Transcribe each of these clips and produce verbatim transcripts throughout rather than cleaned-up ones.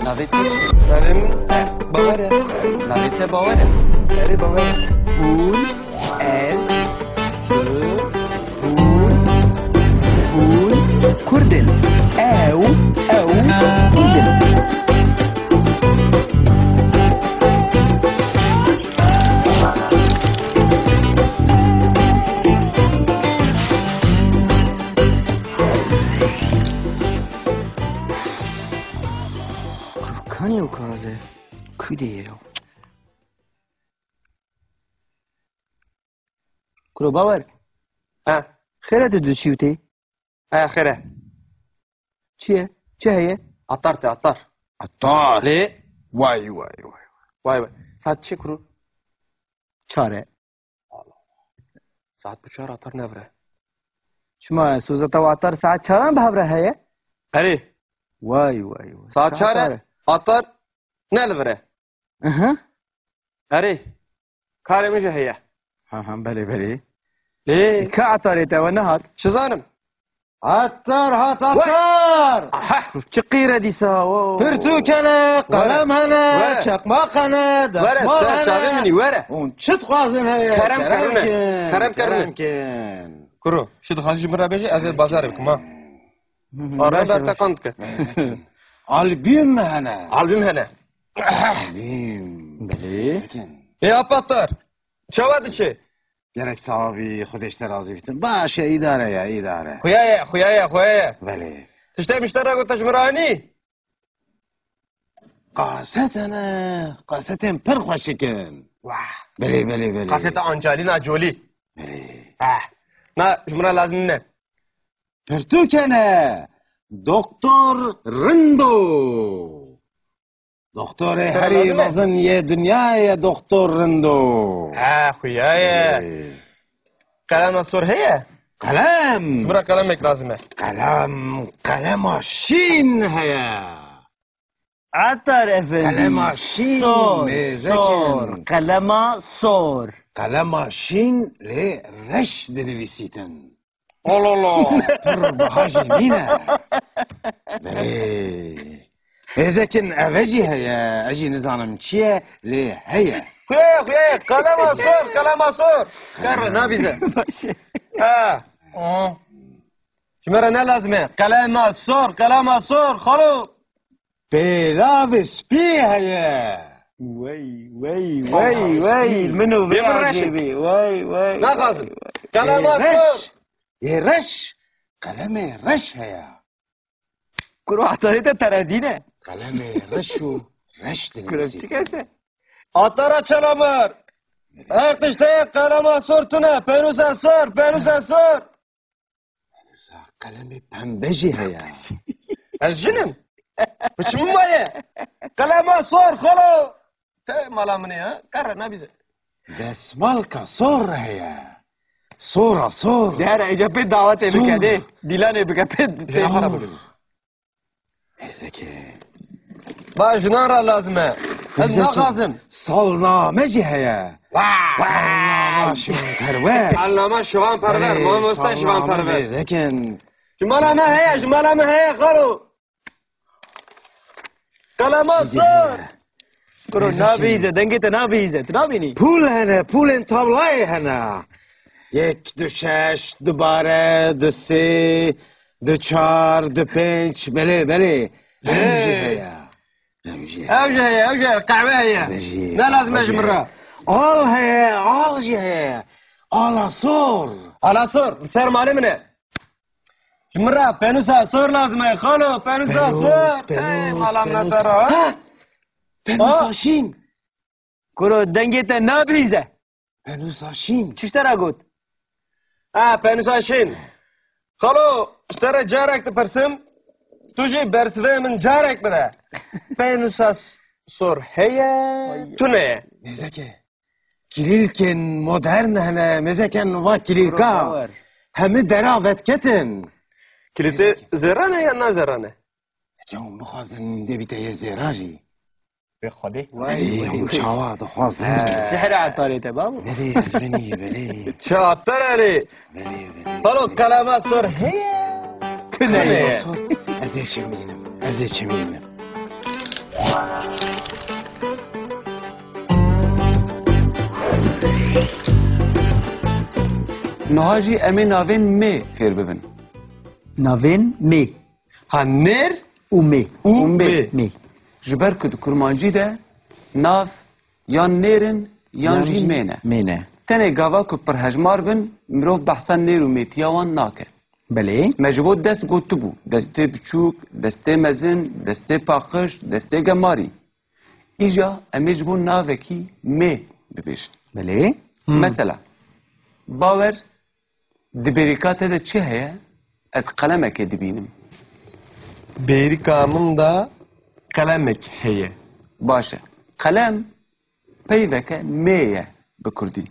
Navê te çi? Navê min Bawer e. Navê te Bawer e? Erê, Bawer e. Hûn, ez, tu, hûn, hûn Kurd in. Ew, ew Kurd in. Kanî ew kaze? Ku de ye ew? Kuro Bawer. Ha. Xêr e, tu diçî û tê? Ha, xêr e. Çi ye? Çi heye? Atar te, atar. Atar? Lê? Vay, vay, vay. Vay, vay. Saet çi kuro? Çar e. Saet bi çar atar nevire. Çima, soza te atar saet çaran bi hev re heye? Erê. Vay, vay, vay. Saet çar e, atar ne li vir e. Aha. Erê. Karê min jî heye. Ha, ha, belê, belê. Lê. Ka atarê te we nehat? Çizanim. Atar hat, atar! Aha! Çi qîr e dîsa, wo. Pirtûk hene, qelem hene, çeqmaq hene, desmal hene. Were, ser çavê min î, were. Hûn çi dixwazin heye? Kerem kerem kin, kerem kerem kin. Kuro, çi dixwazî ji min re bêje, ez ê bazarê bikim, ha. Arna ber te qand dike. Albûm hene. Albûm hene. Albûm. Belê. Ê Apatar, çawa diçe? Gerek sawa bî, Xwedê ji te razî bîtin. Baş e, îdare ye, îdare. Xuya ye, xuya ye, xuya ye. Belê. Tiştê min ji te re got, te ji min re anî? Kaset hene, kasetên pir xweşik in. Wah. Belê, belê, belê. Kaseta Angelina Jolie. Belê. Ah, na ji min re lazim nîne. Pirtûk hene. Doktor Rindo. Doktorê herî mezin yê dinyayê ye, Doktor Rindo. Ha, xuya ye. Ê. Qelema sor heye? Qelem. Ji min re qelemek lazim e. Qelem, qelema şîn heye. Atar efendî. Qelema şîn, sor, mêzekin. Sor, qelema sor. Qelema şîn lê reş dinivîsîtin. Allah Allah. Pir biha jî nîne. Belê. Hêzekin eve jî heye, ez jî nizanim çi ye, lê heye. Xuya ye, xuya ye, qelema sor, qelema sor. Kerre nabîze. Baş e. Ha. Aha. Ji me re ne lazim e? Qelema sor, qelema sor, xalo. Pêlavê spî heye. Wey, wey, wey, wey. Min û vê acêbî. Wey, wey. Naxwazim. Qelema sor. Yê reş. Qelemê reş heye. Kuro atarê te teredî ne. Qelemê reş û reş dinivîsî. Kuro çi kes e? Atara Çalamar. Her tiştê qelema sor tune. Pênûsa sor, pênûsa sor. Sa qelemê pembe jî heye. Ez jin im. Bi çi min maye? Qelema sor, xalo. Te mala min e, ha? Kerre nabîze. Desmalka sor heye. Sora sor. Dera êca pê dawetê bike, dê. Dîlanê bike pê. Zehara bike. Hêzekê. Ba jinan re lazim e. Ez naxwazim. Salname jî heye. Vay! Salnama Şivan Perwer. Salnama Şivan Perwer, mamoste Şivan Perwer. Hêzekin. Ji mala me heye, ji mala me heye, xalo. Qelema sor. Kuro nabîze, dengê te nabîze, tu nabînî? Pûl hene, pûlên tavlayê hene. Yek, du şeş, du bare, du sê, du çar, du pênc, belê, belê. Ev jî heye. Ev jî heye. Ev jî heye, ev jî heye. Qehwe heye. Ne lazim e ji min re? Al heye, al jî heye. Ala sor. Ala sor, li ser malê min e. Ji min re pênûsa sor lazim e, xalo, pênûsa sor. Pênûs, pênûs, pênûs. Ey, mala min te re, ha? Ha! Pênûsa şîn. Kuro, dengê te nabihîze. Pênûsa şîn. Çi ji te re got? Ha, pênûsa şîn. Xalo, ji te re carek dipirsim, tu jî bersivê min carek bide. Pênûsa s-, sor heye, tune ye. Nêzeke. Kilîlkên modern hene, mêzeken va kilîlka. Hemî dera vedketin. Kilîtê zêran e ya na zêran e? Heke hûn bixwazin dê bîte yê zêra jî. Wê Xwedê. Erê, hûn çawa dixwazin? Sihr e etarê te babo. Belê, ez binî, belê. Çi atar erê? Belê, belê. Xalo, qelema sor heye? Tune ye. Qelema sor. Ez ê çimînim, ez ê çimînim. Niha jî em ê navên mê fêr bibin. Navên mê. Ha, nêr û mê. Û mê. Mê. Ji ber ku di kurmancî de nav yan nêr in yan jî mê ne. Mê ne. Tenê gava ku pirhejmar bin, mirov behsa nêr û mêtiya wan nake. Belê. Me ji bo dest gotibû, destê biçûk, destê mezin, destê paqij, destê gemarî. Îja em ê ji bo navekî mê bibêjin. Belê. Hmm. Mesela, Bawer, di bêrîka te de çi heye? Ez qelemekê dibînim. Bêrîka min de qelemek heye. Baş e. Qelem peyveke mê ye bi kurdî.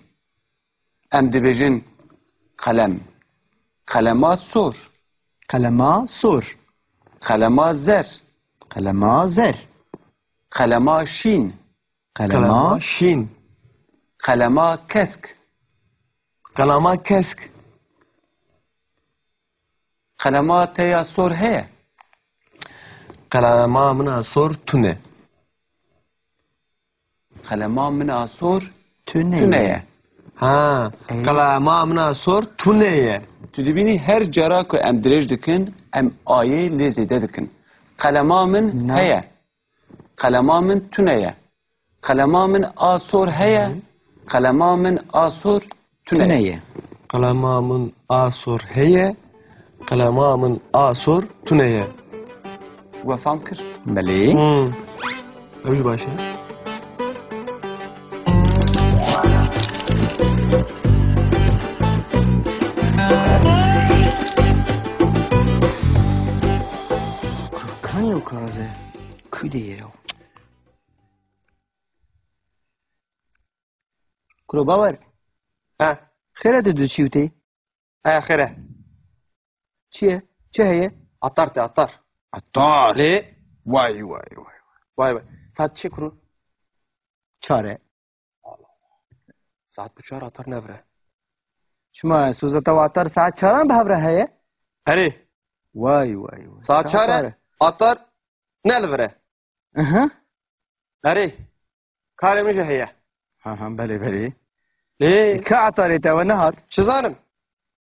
Em dibêjin qelem. Qelema sor. Qelema sor. Qelema zer. Qelema zer. Qelema şîn. Qelema şîn. Qelema kesk. Qelema kesk. Qelema te ya sor heye? Qelema min a sor tune. Qelema min a sor tune ye. Ha, qelema min a sor tune ye. Tu dibînî her cara ku em dirêj dikin, em ayê lê zêde dikin. Qelema min heye. Qelema min tune ye. Qelema min a sor heye. Qelema min a sor tune ye. Qelema min a sor heye. Qelema min a sor tune ye. We fam kir? Belê. Hmm. Ew jî baş e. Kanyo kaze. Kudê ye. Kuro Bawer. He. Xêr e, tu diçî û tê? He, xêr e. Çi ye? Çi heye? Atar te, atar. Atar? Lê. Vay, vay, vay. Vay, vay. Saet çi kuro? Çar e. Saet bu çar atar nevre. Çima, soza te atar saet çaran bi hev re heye? Erê. Vay, vay, vay. Saet çar e, atar ne li vir e. Aha. Erê. Karê min jî heye. Ha, ha, belê, belê. Lê. Ka atarê te we nehat? Çi zanim?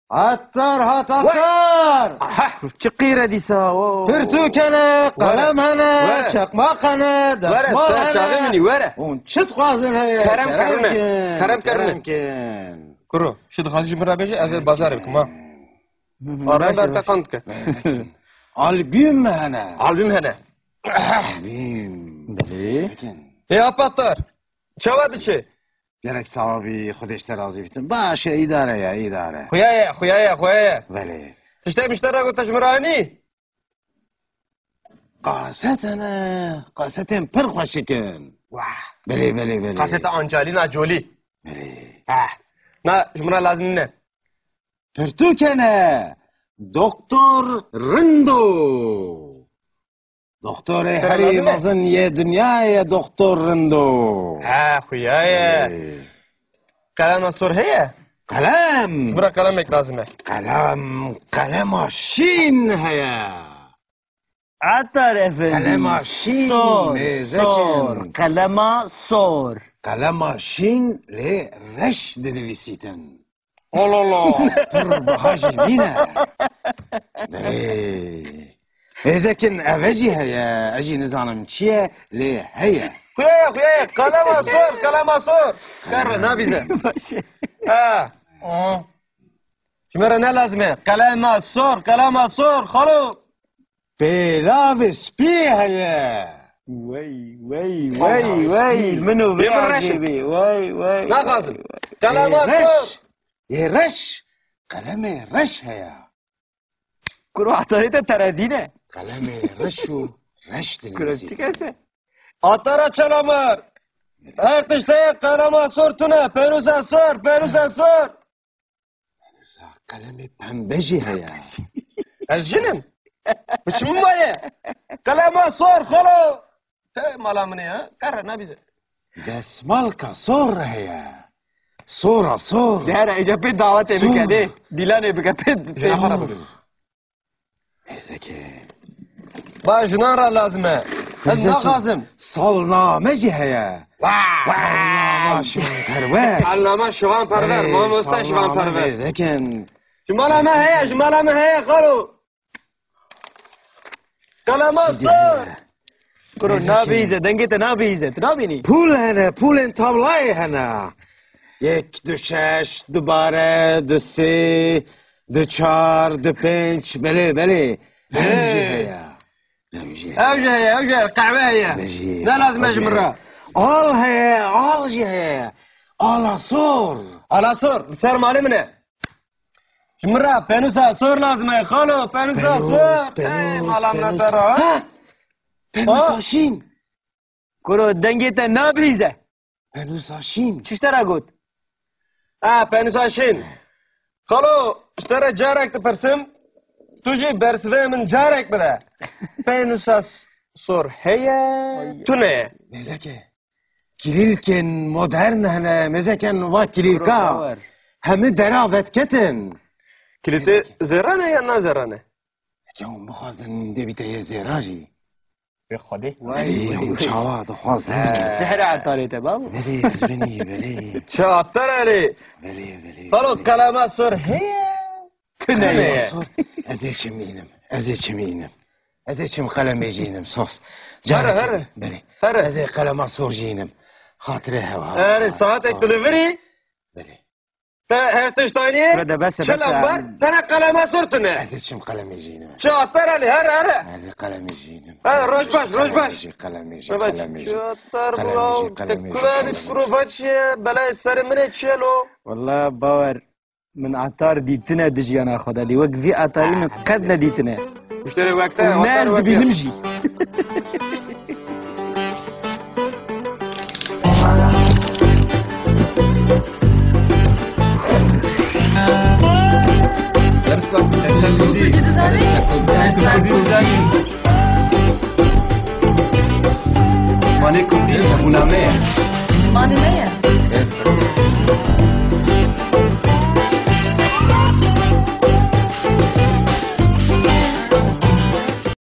Atar hat, atar! Aha! Çi qîr e dîsa, o. Pirtûk hene, qelem hene, çakmak hene, desmal hene. Were, ser çavê min î, were. Hûn çi dixwazin heye? Kerem kerine. Kerem kerine. Kerem kin. Kuro, çi dixwazî ji min re bêje, ez ê bazarê bikim, ha. Hı hı, ara ber te qand ke. Albüm hene. Albüm hene. Albüm. Belê. Ê Apatar, çawa diçe? Gerek sawa bî, Xwedê ji te razî bitin. Baş e, îdare ye, îdare. Xuya ye, xuya ye, xuya ye. Belê. Tiştê mişte re got te ji min re anî? Kaset hene, kasetên pir xweşik in. Wah. Belê, belê, belê. Kaseta Angelina Jolie. Belê. Ah. Na, ji min re lazim nîne. Pirtûk hene. Doktor Rindo. Doktorê herî mezin yê dinyayê ye, Doktor Rindo. Ha, xuya ye. Ê. Qelema sor heye? Qelem. Ji min re qelemek lazim e. Qelem, qelema şîn heye. Atar efendî. Qelema şîn, sor, mêzekin. Sor, qelema sor. Qelema şîn lê reş dinivîsîtin. Allah Allah. Pir biha jî nîne. Belê. Mêzekin eve jî heye, ez jî nizanim çi ye, lê heye. Xuya ye, xuya ye. Qelema sor, qelema sor. Kar re nabîze. Baş e. Ha. Aha. Ji me re ne lazim e. Qelema sor, qelema sor, xalo. Pêlavê spî heye. Wey, wey, wey, wey. Min û vê ercê bê. Wey, wey. Naxwazim. Qelema sor. Yê reş. Qelemê reş heye. Kuro atarê te teredî ne. Qelemê reş û reş dinivîsî. Kuro çi kes e? Atara Çalamar. Her tiştê qelema sor tune. Pêrûza sor, pêrûza sor. Sa qelemê pembe jî heye. Ez jin im. Bi çi min maye? Qelema sor, xalo. Te mala min e, ha? Kar re nabîze. Desmalka sor heye. Sora sor. Dere, êca pê dawetê bike, dê. Dîlanê bike, pê, pê. Mêzeke. Ba jinan re lazim e. Ez naxwazim. Salname jî heye. Salnama Şivan Perwer. Salnama Şivan Perwer, Erê, mamoste Şivan salnama Perwer. Mêzekin. Ji mala me heye, ji mala me heye, xalo. Qelema sor. Kuro, nabihîze, dengê te nabihîze, tu nabînî? Pûl hene, pûlên tavlayê hene. Yek, du, şeş, du, bare, du, sê, du, çar, du, pênc, belê, belê. Ev jî heye. Ev jî heye. Ev jî heye, ev jî heye. Qehwe heye. Ev jî heye. Ne lazim e ji min re? Al heye, al jî heye. Ala sor. Ala sor, li ser malê min e. Ji min re penûsa sor lazim e, xalo, penûsa sor. Penûs, penûs, penûs. Ha, penûsa şîn. Kuro, dengê te nabihîze. Penûsa şîn. Çi ji te re got? Ha, penûsa şîn. Xalo, ji te re carek dipirsim, tu jî bersivê min carek bide. Penûsa s-, sor heye, tune ye. Mêzeke. Kilîlkên modern hene, mêzeken va kilîlka. Kuro, bawer. Hemî dera vetketin. Kilîtê zêran e ya na zêran e? Heke hûn bixwazin dê bîte yê zêra jî. Wê Xwedê. Belê, hûn çawa dixwazin? Sihr e etarê te, babo. Belê, bizbinî, belê. Çi atar erê? Belê, belê, Xalo, belê. Qelema sor heye? Tune ye. Qelema sor. Ez ê çimînim. Ez ê çimînim. Ez ê çim qelemê jî înim, sos. Here, here. Belê. Here. Ez ê qelema sor jî înim. Xatirê hewa. Here, saetek tu li vir î? Belê. Te her tişt anî? Kuro de bes e, bes e. Çi laf var? Tene qelema sor tune. Ez ê çim qelemê jî înim. Çi atar erê, here, here. Ez ê qelemê jî înim. He, roj baş, roj baş. Qelemê jî, qelemê jî, qelemê jî. Çi atar bro, te kula di kuro vaçiye, belayê serê min ê çi ye lo? Walla bawer. Min atar dîtine di jiyana xwe de lê wek vî atarî min qet nedîtine. Muşterê wekte, û ne ez dibînim jî. Dersa Kurdî dizanî? Dersa Kurdî dizanî? Zimanê Kurdî hebûna me ye. Zimanê me ye.